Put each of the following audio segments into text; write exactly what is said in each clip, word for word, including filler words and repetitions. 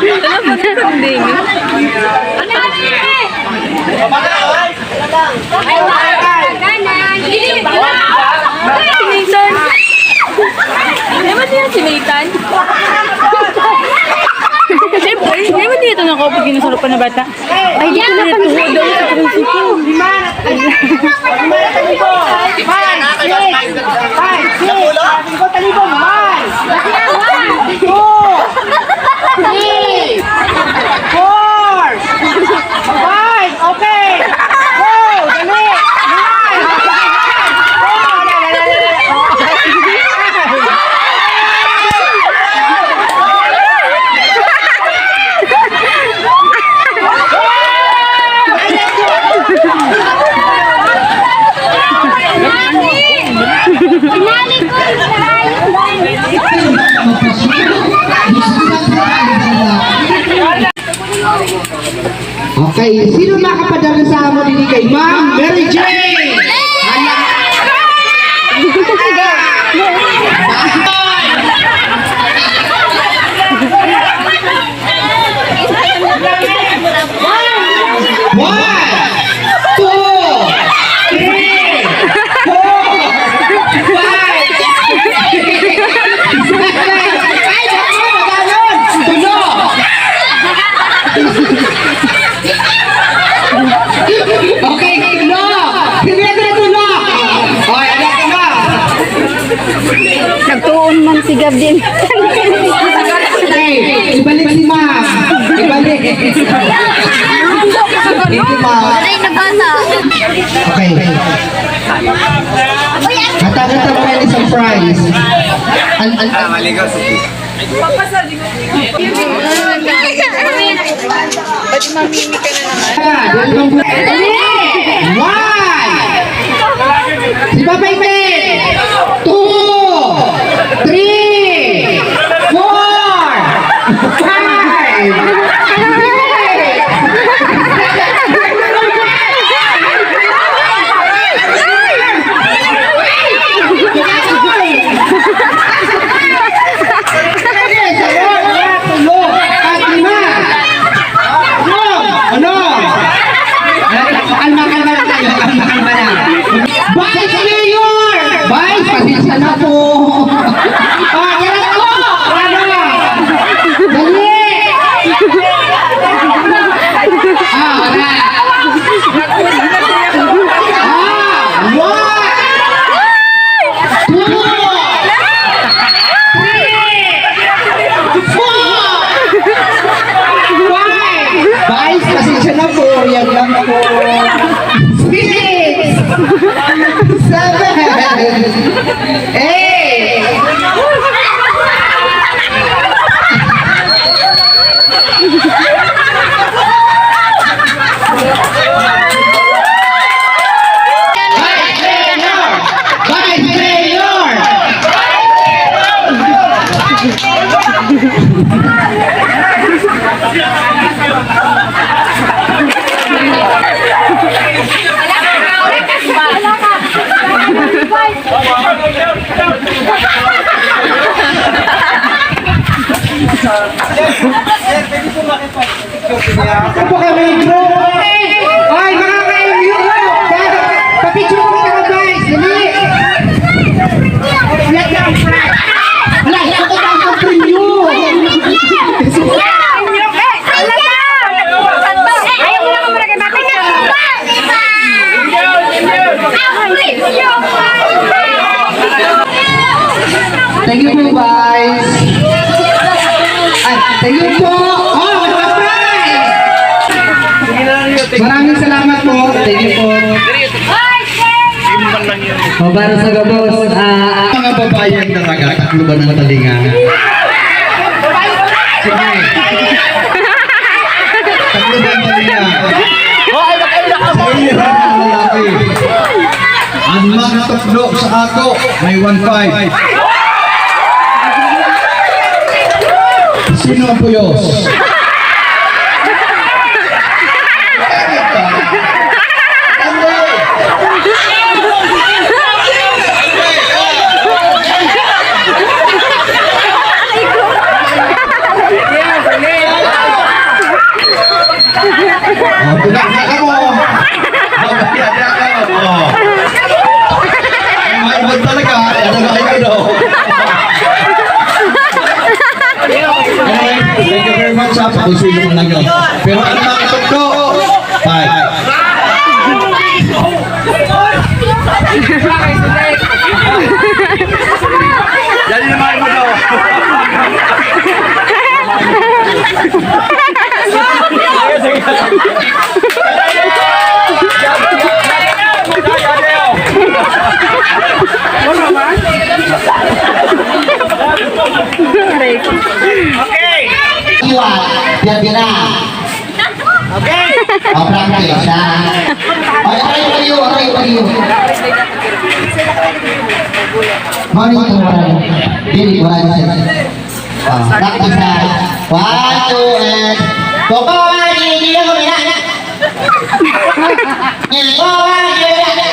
Ano ba sa kunding? Si Nathan. Di ba siya si Nathan? Siyempre, di ba dito nakaupo yung sarap na bata? Ay, dito na pang Five, six, seven, eight, nine, ten, eleven, twelve, thirteen, fourteen, fifteen, sixteen, seventeen, eighteen, nineteen, twenty, twenty-one, twenty-two, twenty-three, twenty-four, twenty-five, okay. Go! Dali! Go! Dali, dali, dali. Okay, sino makapadara sa amo dini kay Ma'am Mary Jane? Ala. One, two, three, four, five, six, seven. Ay, dako, mabalon. Tulo. Okay, tulo. Hindi, hindi, tulo. Okay, ano, tulo. Nagtuon man si Gab din. Okay, ibalik si Ma'am. Ibalik. Thank you, Ma'am. Ay, nabasa. Okay. Hatagan ta mo yan isang prize. An, an, an, Ba't mamimi ka na naman? One! Si Papay Pet! Two! Three! Four! Five! Six! Tulo! At lima! Ano? Ano? Kalma, kalma lang tayo. Kalma, kalma lang. Vice Mayor! Vice, pasensya na po. Ah, ganun po. Ano? Dali! Ah, wala. Ah, one! Two! Three! Four! Five! Vice, pasensya na po. Yan lang po. Six! Seven! Eight! Vice Mayor! Vice Mayor! Ano po kami, bro? Ay, mga ka-M U! Pa-picture po tayo, guys! Dali! Lahi ako tayo ng premyo! Thank you po, guys. Ay, thank you po. Oh, surprise! Maraming salamat po. Thank you po. O, para sa gabos, ah, mga babae ang daraga, tatlo ba ng talinga? Sige. Tatlo ba ng talinga? Sige, mga lalaki. Ang magtukdo sa ako, may one five. Sino ang puyos? Ano? Oh, tuna na ka mo. Magkaya na ka. Oh. May iba talaga. Ano na kayo, no? Anyway, thank you very much, ha, sa kung sino man nag-, pero ano mga katok ko? Five. Yan yung mga iba daw. Okay. Iwan, biar-biar na. Okay. O, practice, ha? Ay, aray, paliyo, aray, paliyo. Morning, morning. Dili, wala na siya. Ah, practice na. One, two, and go. Go, go, go, go, go, go. Go, go, go, go, go.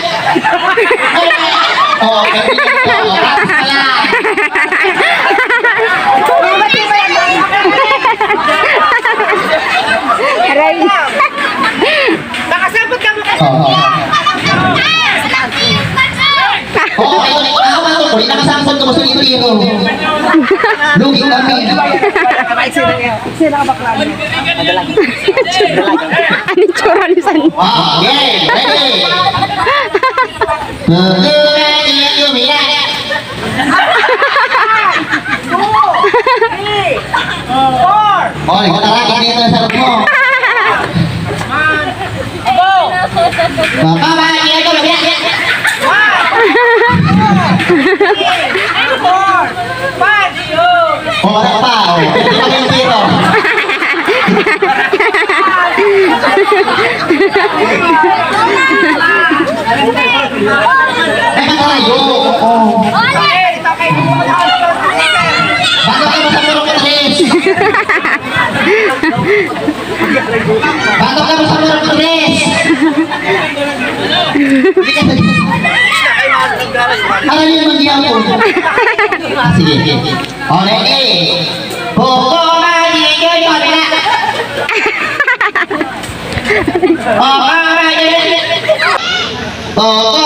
Oh, gabi na ito. Practice na lang. Aray. Nakasabot ka mo kasi. Oo. Oo, ako, ako, ako, nakasangkot ko sa ipiro. Lugi kami. Sino ka bakla? Ano yung tsura ni San? Wow, okay, ready? Two, three, two, three. Oy, mataraki dito sa harap mo. Go! Baba, baba, baba, baba. One, two, three, four, five, yo. O, wala pa, o. Pwede pa yung zero. Ay, matalayo. O. Baka ka masamuro ka, Tris. Bago ka masamuro ka, Tris. Aray, yun, mag-iyaw ko. Ah, sige, sige. O, ready? Buko, mali, yun, yun, wala. Buko, mali, yun. Buko,